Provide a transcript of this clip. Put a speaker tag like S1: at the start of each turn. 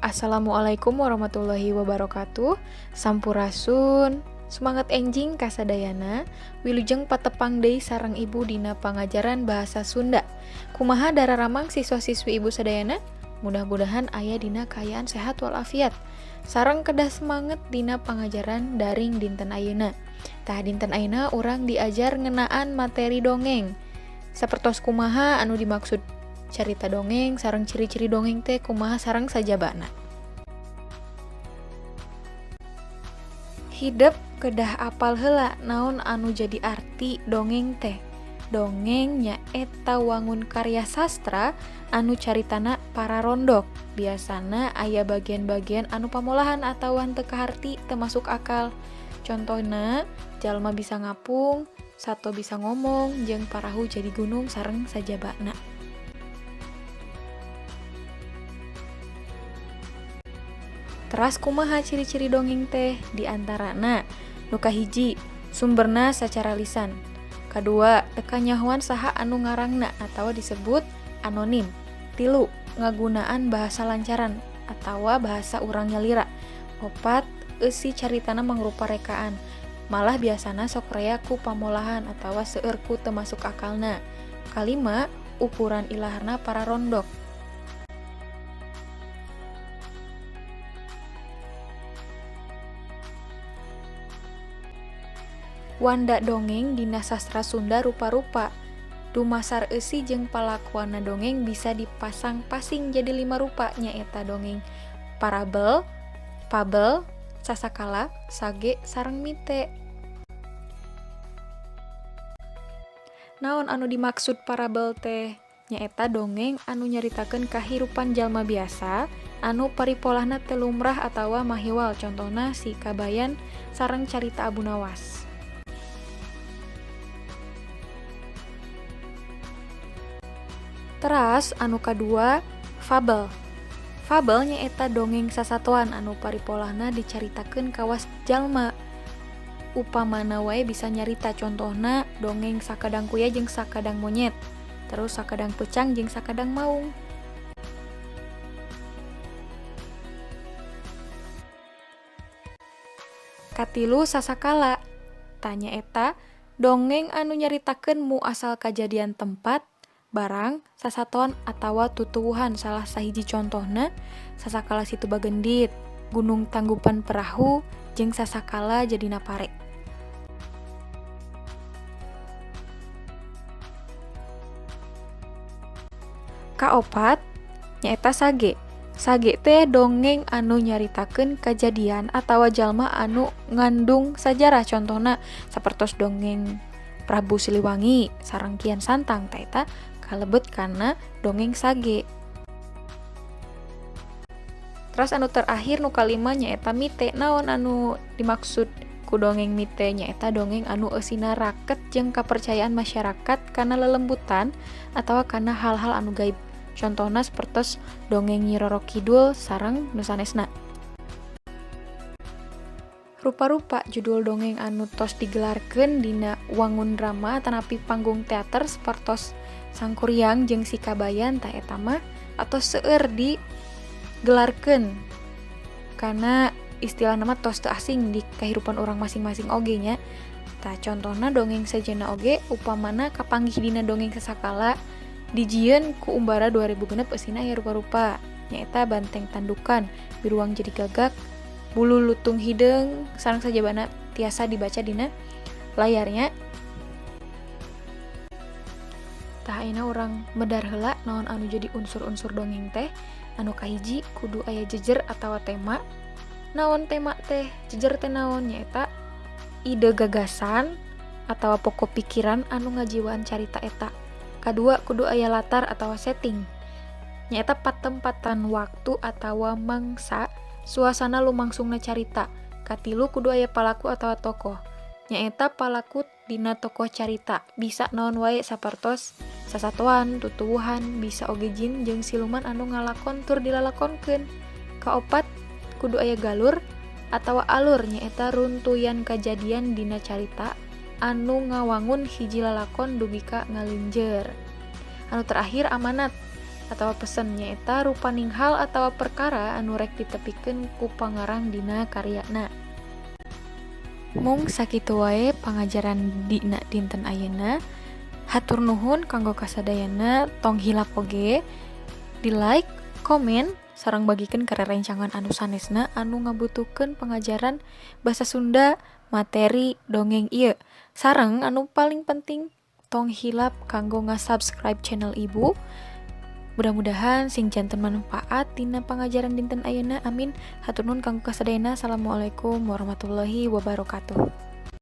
S1: Assalamualaikum warahmatullahi wabarakatuh. Sampurasun. Semangat enjing kasadayana. Wilujeng patepang deui sareng ibu dina pangajaran bahasa Sunda. Kumaha dararamang siswa-siswi ibu sadayana? Mudah-mudahan aya dina kaayaan sehat walafiat. Sareng kedah semangat dina pangajaran daring dinten ayeuna. Tah, dinten ayeuna urang diajar ngeunaan materi dongeng. Sapertos kumaha anu dimaksud carita dongeng sareng ciri-ciri dongeng teh kumaha sareng sajabana. Hidep kedah apal heula naon anu jadi arti dongeng teh. Dongeng nyaeta wangun karya sastra anu caritana pararondok. Biasana aya bagian-bagian anu pamolahan atawa teu kaharti, teu masuk akal. Contohna jalma bisa ngapung, sato bisa ngomong, jeung parahu jadi gunung sareng sajabana. Teras kumaha ciri-ciri dongeng teh? Di antarana nu kahiji, sumberna sacara lisan. Kadua, teu kanyahoan saha anu ngarangna atawa disebut anonim. Tilu, ngagunaan bahasa lancaran atawa bahasa urang nyalira. Opat, eusi caritana mangrupa rekaan. Malah biasana sok rea ku pamolahan atawa seueur ku teu masuk akalna. Kalima, ukuran ilaharna pararondok. Wanda dongeng dina sastra Sunda rupa-rupa. Dumasar eusi jeung palakuanna dongeng bisa dipasang-pasing jadi 5 rupa, nyaeta dongeng parabel, fabel, sasakala, sage, sareng mite. Naon anu dimaksud parabel teh? Nyaeta dongeng anu nyaritakeun kahirupan jalma biasa anu paripolahna teu lumrah atawa mahiwal, contohna si Kabayan sareng carita Abu Nawas. Teras anu kadua, fabel. Fabel nyaeta dongeng sasatoan anu paripolahna dicaritakeun kawas jalma. Upamana wae bisa nyarita, contohna dongeng sakadang kuya jeung sakadang monyet, terus sakadang peucang jeung sakadang maung. Katilu, sasakala. Tanya eta dongeng anu nyaritakeun muasal kajadian tempat, barang, sasatoan atawa tutuwuhan. Salah sahiji contohna sasakala Situ Bagendit, Gunung Tangkuban Perahu, jeung sasakala jadina pare. Kaopat nyaeta sage. Sage teh dongeng anu nyaritakeun kajadian atawa jalma anu ngandung sajarah, contohna sapertos dongeng Prabu Siliwangi sareng Kian Santang, tah eta kalebet kana dongeng sage. Terus anu terakhir nu kalima nyaeta mite. Naon anu dimaksud ku dongeng mite? Nyaeta dongeng anu eusina raket jeung kapercayaan masyarakat kana lelembutan atawa kana hal-hal anu gaib. Contohna sapertos dongeng Nyi Roro Kidul sareng nu sanesna. Rupa-rupa judul dongeng anu tos digelarkeun dina wangun drama tanapi panggung teater sapertos Sangkuriang jeung Si Kabayan, tah eta mah atos seueur digelarkeun kana istilah nama tos teu asing di kahirupan urang masing-masing oge nya. Tah, contohna dongeng sejenna oge upamana kapanggih dina dongeng sasakala dijieun ku Umbara 2006 eusina aya rupa-rupa, nyaeta banteng tandukan, biruang jadi gagak, bulu lutung hideung, sareng sajabana tiasa dibaca dina layarnya. Tah, ayeuna urang medar heula naon anu jadi unsur-unsur dongeng teh. Anu kahiji kudu aya jejer atawa tema. Naon tema teh? Jejer teh naon? Nyaeta ide gagasan atawa pokok pikiran anu ngajiwaan carita eta. Kadua kudu aya latar atawa setting. Nyaeta patempatan waktu atawa mangsa suasana lumangsungna carita. Katilu kudu aya palaku atawa tokoh. Nyaeta palaku dina tokoh carita, bisa naon wae sapertos sasatoan, tutuwuhan, bisa oge jin jeung siluman anu ngalakon tur dilalakonkeun. Kaopat kudu aya galur atawa alur, nyaeta runtuyan kajadian dina carita anu ngawangun hiji lalakon dugi ka ngalinjer. Anu terakhir amanat, Atawa pesen nyaeta rupaning hal atawa perkara anu rek ditepikeun ku pangarang dina karyana. Mung sakitu wae pangajaran dina dinten ayeuna. Hatur nuhun kanggo kasadayana, tong hilap oge di like, komen, sareng bagikeun ka rerencangan anu sanesna anu ngabutuhkeun pangajaran basa Sunda materi dongeng ieu. Sareng anu paling penting, tong hilap kanggo nga-subscribe channel Ibu. Mudah-mudahan sing janten manfaat dina pangajaran dinten ayeuna, amin. Hatur nuhun kanggo kasadayana. Assalamualaikum warahmatullahi wabarakatuh.